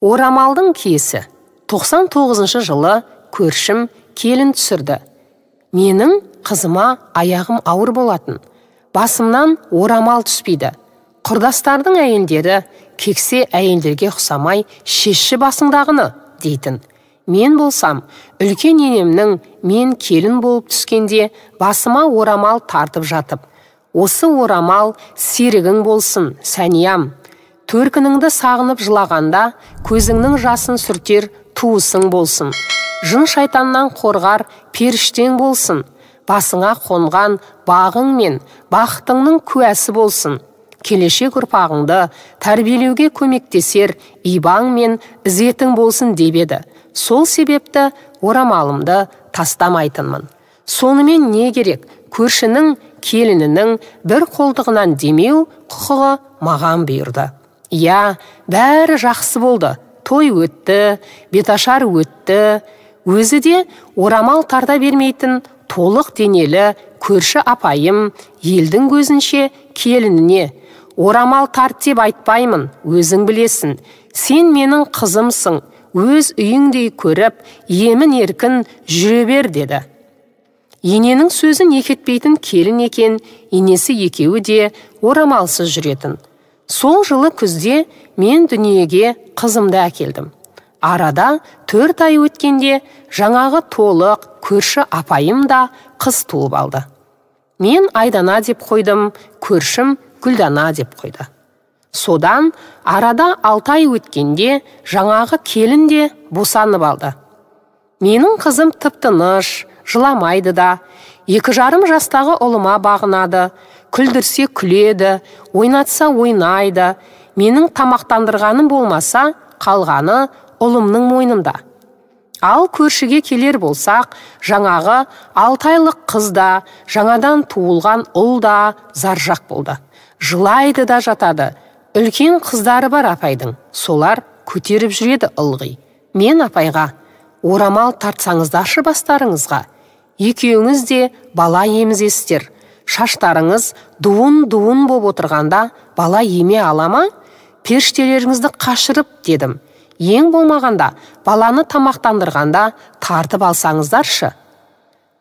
Орамалдың киесі. 99 жылы көршім келін түсірді. Менің қызыма аяғым ауыр болатын. Басымнан орамал түспейді. Құрдастардың әйелдері кексе әйелдерге ұқсамай шешші басыңдағыны дейтін. Мен болсам, үлкен енемнің мен келін болып түскенде басыма орамал тартып жатып, осы орамал серігің болсын, Сәниям. Төркініңді сағынып жылағанда көзіңнің жасын сүртер туысың болсын. Жын шайтаннан қорғар періштең болсын. Басыңа қонған бағың мен бақытыңның куәсі болсын. Келешек ұрпағыңды тәрбиелеуге көмектесер ибаң мен ізетің болсын деп еді. Сол себепті орамалымды тастамайтынмын. Сонымен не керек, көршінің келінінің бір қолтығынан демеу құқығы маған бұйырды. Иә, бәрі жақсы болды. Той өтті, беташар өтті. Өзі де орамал тарта бермейтін толық денелі көрші апайым елдің көзінше келініне орамал тарт деп айтпаймын, өзің білесін. Сен менің қызымсың, өз үйіңдей көріп, емін еркін жүре бер деді. Ененің сөзін екі етпейтін келін екен, енесі екеуі де орамалсыз жүретін. Сол жылы күзде мен дүниеге қызымды әкелдім. Арада 4 ай өткенде жаңағы толық көрші апайым да қыз туып алды. Мен Айдана деп қойдым, көршім Гүлдана деп қойды. Содан арада 6 ай өткенде жаңағы келін де босанып алды. Менің қызым тып-тыныш, жыламайды да, 2,5 жастағы ұлыма бағынады, күлдірсе күледі, ойнатса ойнайды. Менің тамақтандырғаным болмаса, қалғаны ұлымның мойнында. Ал көршіге келер болсақ, жаңағы 6 айлық қыз да, жаңадан туылған ұл да заржақ болды. Жылайды да жатады. Үлкен қыздары бар апайдың, солар көтеріп жүреді ылғи. Мен апайға, орамал тартсаңыздаршы бастарыңызға. Екеуіңіз де бала емізесіздер. Шаштарыңыз дуын-дуын боп отырғанда бала еме ала ма? Періштелеріңізді қашырып дедім. Ең болмағанда баланы тамақтандырғанда тартып алсаңыздаршы.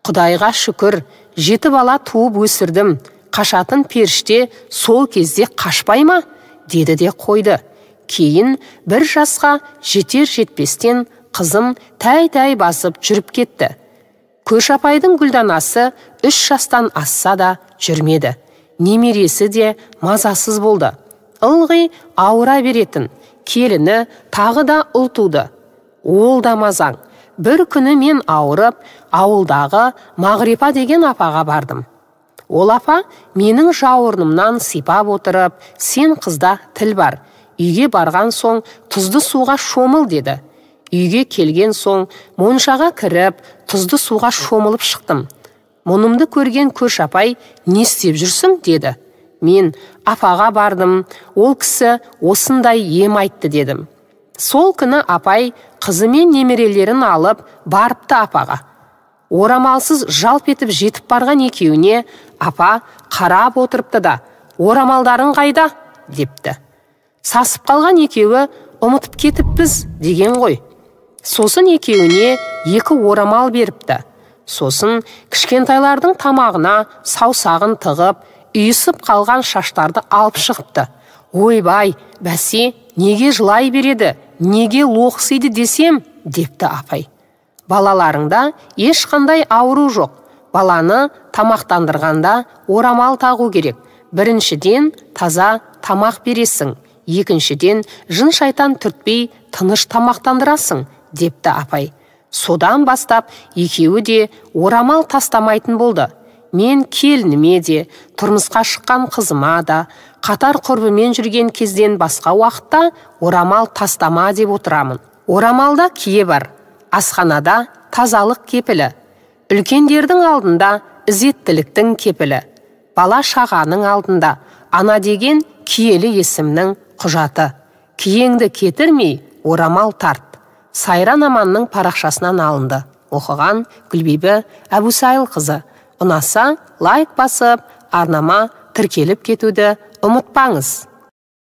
Құдайға шүкір, 7 бала туып өсірдім. Қашатын періште сол кезде қашпай ма? Деді де қойды. Кейін 1 жасқа жетер жетпестен қызым тәй-тәй басып жүріп кетті. Көрші апайдың Гүлданасы 3 жастан асса да жүрмеді. Немересі де мазасыз болды. Ылғи ауыра беретін. Келіні тағы да ұл туды. Ол да мазаң. Бір күні мен ауырып, ауылдағы Мағрипа деген апаға бардым. Ол апа менің жауырынымнан сипап отырып, сен қызда тіл бар, үйге барған соң тұзды суға шомыл деді. Үйге келген соң моншаға кіріп, тұзды суға шомылып шықтым. Мұнымды көрген көрші апай, не істеп жүрсің деді. Мен апаға бардым, ол кісі осындай ем айтты дедім. Сол күні апай қызы мен немерелерін алып барыпты апаға. Орамалсыз жалп етіп жетіп барған екеуіне апа қарап отырыпты да, орамалдарың қайда депті. Сасып қалған екеуі ұмытып кетіппіз деген ғой. Сосын екеуіне 2 орамал беріпті. Сосын кішкентайлардың тамағына саусағын тығып, үйісіп қалған шаштарды алып шығыпты. Ойбай, бәсе, неге жылай береді, неге лоқсиды десем, депті апай. Балаларыңда ешқандай ауру жоқ. Баланы тамақтандырғанда орамал тағу керек. Біріншіден, таза тамақ бересің. Екіншіден, жын шайтан түртпей тыныш тамақтандырасың, депті апай. Содан бастап екеуі де орамал тастамайтын болды. Мен келініме де, тұрмысқа шыққан қызыма да, қатар құрбымен жүрген кезден басқа уақытта орамал тастама деп отырамын. Орамалда кие бар, асханада тазалық кепілі, үлкендердің алдында ізеттіліктің кепілі, бала шағаның алдында ана деген киелі есімнің құжаты. Киеңді кетірмей орамал тарт. Сайран Аманның парақшасынан алынды. Оқыған Гүлбибі Әбусайылқызы. Ұнаса лайк басып, арнама тіркеліп кетуді ұмытпаңыз.